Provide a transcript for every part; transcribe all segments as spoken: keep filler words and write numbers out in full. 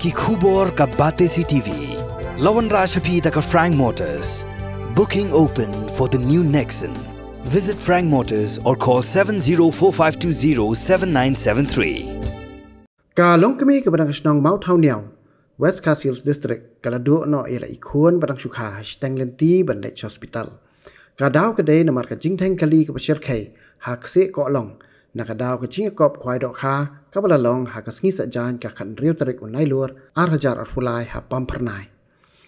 Ki khubor ka Batesi T V. La wanrah sha phi da ka Frank Motors. Booking open for the new Nexon. Visit Frank Motors or call seven zero four five two zero seven nine seven three. Ka longkmie kaba dang ka shnong Mawthawniaw, West Khasi Hills District, ka la duh noh ïa la i khun ba dang shu kha ha shiteng lynti ban leit sha hospital. Ka daw ka dei namar ka jingdheng kali kaba shyrkhei ha Ksih Kohlong, na ka daw ka jingïakop khwai dohkha kaba la long ha ka sngi Saitjaiñ ka khathynriew tarik u Nailur ar hajar arphew lai ha Pamphyrnai.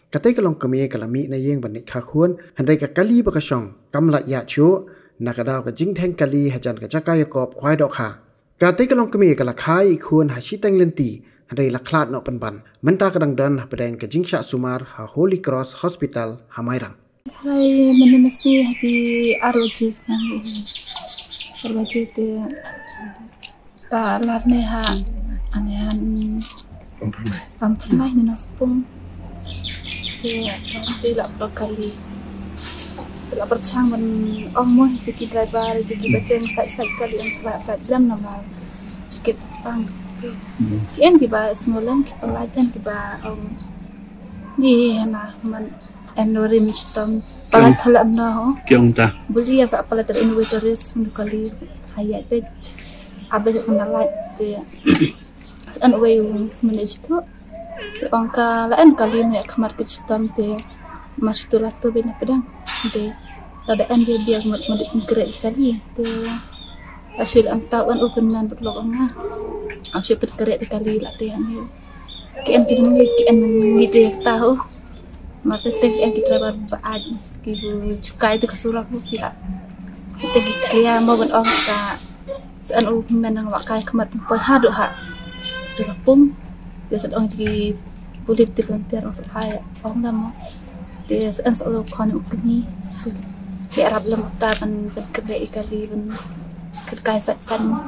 Katei ka longkmie ka la mih na ïing ban leit kha khun, hynrei ka kali ba ka shong kam lah ïaid shuh na ka daw ka jingdheng kali hajan ka jaka ïakop khwai dohkha. Katei ka longkmie ka la kha ïa i khun ha shiteng lynti, hynrei la khlad noh pynban. Mynta ka dang don hapdeng ka jingshah sumar ha Holy Cross Hospital ha Mairang. Lai mane masi ha ki ar baje, ar baje te ta lar ne ha, ane han Pamphyrnai ne na Spung. Te te la block kali. Te la pyrshang ban ong mo te ki driver, te ki ba cheng sait sait kali, ong sait sait lem namar sikit pang. Ki en ki ba sngew lem, ki pynlait en ki ba ong ni na man en nori mi shitom. Pynlait thala em na ho. Ki ong ta. Buli ïa sa pynlait ter in wei tourist mun kali. Hayat bet. Abet mun lait te. An wei mun ito. Te ong ka la en kali me khmat ki shitom te. Mas tu la tu bina pedang. Te la da en dia dia mut mut kre kali te. Asil am tau an open man bet lok ong nga. Asil pet kre te kali la te ani. Ki en ki ngi ki en ngi de ta ho. Ma te te ki en ki driver ba ai ki bu chukai te ka sura bu ki la. Ki te ki kria mo ban ong ka. Sa an u men nang wa kai khmat poi ha do ha. Te ka pung. Te sa ong ki pulit te volunteer ong sa hai ong da mo. Te sa an sa u khon u kni. Te arap lem ta ban ban kre i kali ban kai sa san mo.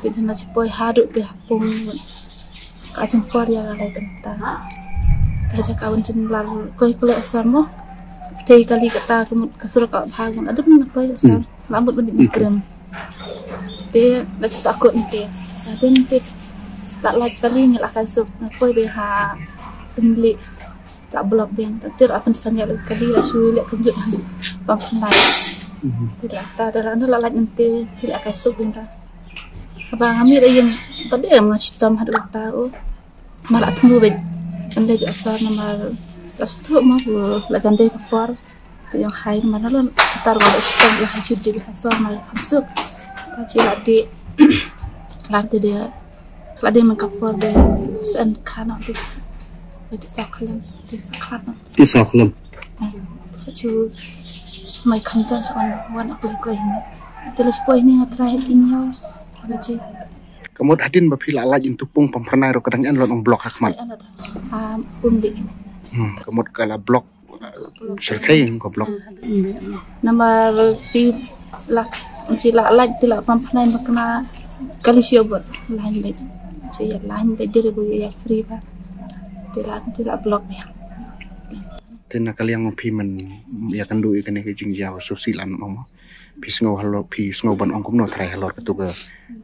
Te jana chi poi ha do te ha pung. Ka jingpor ïa ka lai kynta. Te ha jaka un jin lar kloi kloi asar mo. Te kali kata ka mut ka sur ka bha ka mut adem na kloi asar. La mut ban di krem. Te la chi sa kot nte. La den te la lait kali ngi la kai suk na kloi be ha pynli. La block biang. Te la pynsan ïa kali la shu le kumjut. Pam pynlait. Te la ta te la la lait nte te la kai suk biang ta. Haba nga mih da ïing ba dei nga shitom haduh katta o. Ma la thmu beit. Kan dei asar namar la suthu ma bu la jan dei ka por. Te ïong hai ma la lon tar wa la shitom ïong hai jut dei asar ma la kham suk. Ba chi la dei. Lar te dei la dei man ka por dei sen khana dei. Dei sa khlem dei sa khlem. Ti sa khlem. Sa chu mai kham jan sa wan wan ak lek lek ni. Te la poi ni nga trai ha ki ñiaw. Ba chi. Ka mut hadien ba phi la lait into pung Pamphyrnai ruh ka dang en lon ong block ha khmat. Ah, um di. Hmm, ka mut ka la block. Shyrkhei ka block. Namar chi la chi la lait te la Pamphyrnai ba kna kali shu bot lain beit. Shu ïa lain beit dire bu ïa free ba. Te la te la block ïa. Te na ka liang phi man ïa kan du ïa kane ka jingjaw so si lan ong. Phi sngew halor phi sngew ban ong kumno trai halor katu ka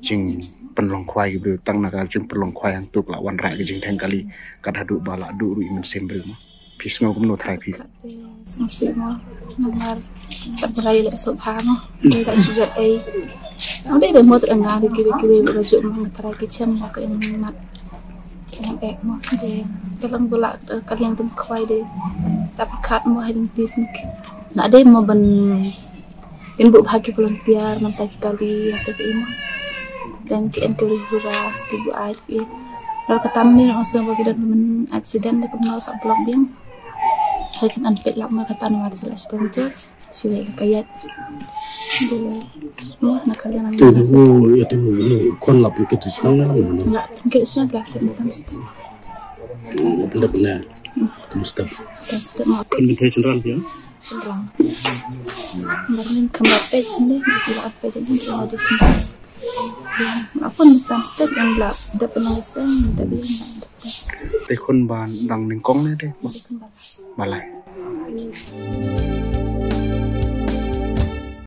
jingpynlong khwai ki briew tang na ka jingpynlong khwai hangtu ka la wanrah ka jingdheng kali kat haduh ba la duh ruh i mynsiem briew mo. Phi sngew kumno trai phi. Sngew sih mo. Namar kat trai le so bha mo. Dei ka sujat ei. Ang dei dei mo trai nga dei kiwi kiwi ba ju mo trai ki chem mo ka ing mat. Yang ek mo dei. Dalang bula ka liang tum khwai dei. Tap khat mo hai ding tis nik. Na dei mo ban Kin buh bha ki volunteer mynta ki kali ïa ki ima. Then ki en ki ri hura ki buh ai ki. Lor kata mynne ong sngewbha ki don myn accident da kumno sa block biang. Hai kin an peit lak ma kata namar sila ston jer. Sila ila kayat. Mo na kali nang. Tu ni wo ya tu ni kon lap ki tu shnong na. Lap ki shnong lap ki tam stet. Lap na. Tam stet. Tam stet mo. Kon bin thai sendran ya. Sendang. Barnin kembar pek ni, kita apa jadi kita ada sendang. Apa ni plastik yang belak, dah pernah saya, dah bilang dah. Te khun ba dang nyngkong ne te. Balai.